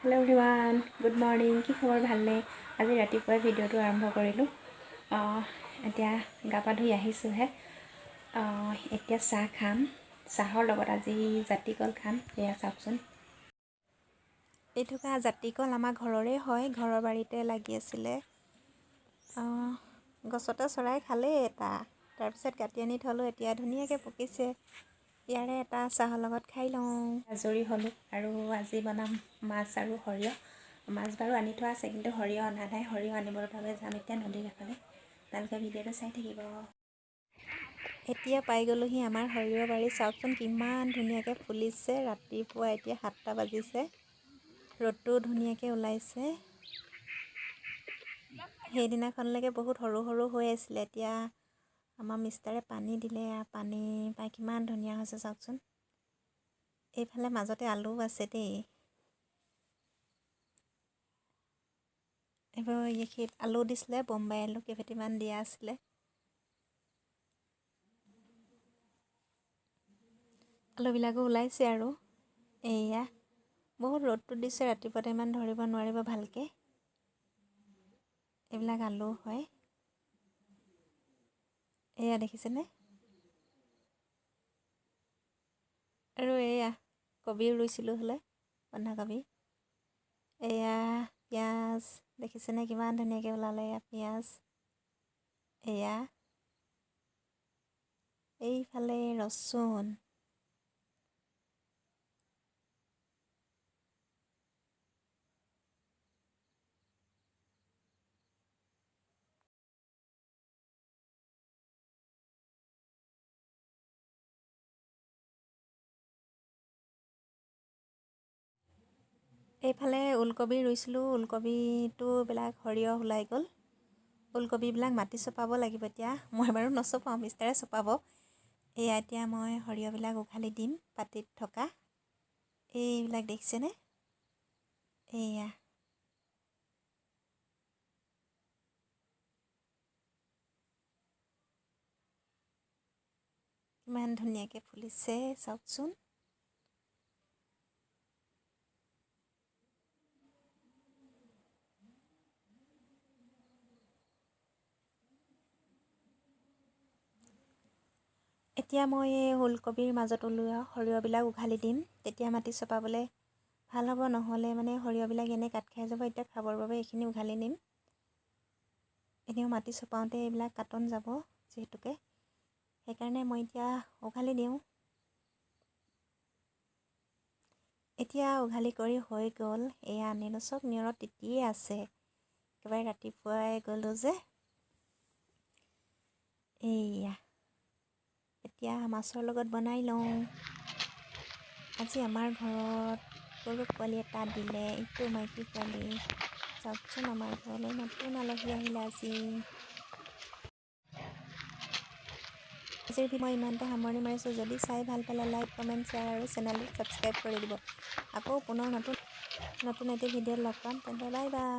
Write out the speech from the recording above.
Hello' everyone, good morning. কি খবৰ, ভালনে? আজি ৰাতিপুৱাই ভিডিঅ'টো আৰম্ভ কৰিলোঁ। এতিয়া গা পা ধুই আহিছোঁহে। এতিয়া চাহ খাম। চাহৰ লগত আজি জাতিকল খাম। এয়া চাওকচোন, এই থকা জাতিকল আমাৰ ঘৰৰে হয়, ঘৰৰ বাৰীতে লাগি আছিলে। গছতে চৰাই খালেই এটা, তাৰপিছত কাটি আনি থ'লোঁ। এতিয়া ধুনীয়াকৈ পকিছে। ইয়াৰে এটা চাহৰ লগত খাই লওঁ। আজৰি হ'লোঁ আৰু আজি বনাম মাছ আৰু সৰিয়হ। মাছ বাৰু আনি থোৱা আছে, কিন্তু সৰিয়হ অনা নাই। সৰিয়হ আনিবৰ বাবে যাম এতিয়া নদীৰ কাষলৈ। আপোনালোকে ভিডিঅ'টো চাই থাকিব। এতিয়া পাই গ'লোহি আমাৰ সৰিয়হ বাৰী। চাওকচোন কিমান ধুনীয়াকৈ ফুলিছে। ৰাতিপুৱা এতিয়া 7টা বাজিছে, ৰ'দটোও ধুনীয়াকৈ ওলাইছে। সেইদিনাখনলৈকে বহুত সৰু সৰু হৈ আছিলে। এতিয়া আমাৰ মিষ্টাৰে পানী দিলে, পানী পাই কিমান ধুনীয়া হৈছে চাওকচোন। এইফালে মাজতে আলুও আছে দেই। এইবোৰ এইখিনিত আলু দিছিলে, বোম্বাই আলু কেইফেটিমান দিয়া আছিলে। আলুবিলাকো ওলাইছে আৰু। এয়া বহুত ৰ'দটো দিছে ৰাতিপুৱাতে, ইমান ধৰিব নোৱাৰিব ভালকৈ। এইবিলাক আলু হয়। এয়া দেখিছেনে? আৰু এয়া কবিও ৰুইছিলোঁ হ'লে, বন্ধাকবি। এয়া পিঁয়াজ দেখিছেনে কিমান ধুনীয়াকৈ ওলালে। এয়া পিঁয়াজ। এয়া এইফালে ৰচুন। এইফালে ওলকবি ৰুইছিলোঁ। ওলকবিটো এইবিলাক সৰিয়হ ওলাই গ'ল। ওলকবিবিলাক মাটি চপাব লাগিব এতিয়া। মই বাৰু নচপাওঁ, মিষ্টাৰে চপাব। এয়া এতিয়া মই সৰিয়হবিলাক উঘালি দিম পাতিত থকা। এইবিলাক দেখিছেনে? এয়া কিমান ধুনীয়াকৈ ফুলিছে চাওকচোন। এতিয়া মই এই ওলকবিৰ মাজত ওলোৱা সৰিয়হবিলাক উঘালি দিম, তেতিয়া মাটি চপাবলৈ ভাল হ'ব। নহ'লে মানে সৰিয়হবিলাক এনেই কাট খাই যাব। এতিয়া খাবৰ বাবে এইখিনি উঘালি নিম। এনেও মাটি চপাওঁতে এইবিলাক কাটন যাব যিহেতুকে, সেইকাৰণে মই এতিয়া উঘালি দিওঁ। এতিয়া উঘালি কৰি হৈ গ'ল। এয়া আনিলোঁ। চব নিয়ৰত তিতিয়ে আছে, একেবাৰে ৰাতিপুৱাই গ'লোঁ যে। এইয়া এতিয়া মাছৰ লগত বনাই লওঁ। আজি আমাৰ ঘৰত গৰু পোৱালি এটা দিলে, এইটো মাইকী পোৱালি। চাওকচোন, আমাৰ ঘৰলৈ নতুন আলহী আহিলে আজি। আজিৰ ভিডিঅ' মই ইমানতে সামৰণি মাৰিছোঁ। যদি চাই ভাল পালে লাইক, কমেণ্ট, শ্বেয়াৰ আৰু চেনেলটো ছাবস্ক্ৰাইব কৰি দিব। আকৌ পুনৰ নতুন নতুন এটি ভিডিঅ'ত লগ পাম। তেন্তে বাই বাই।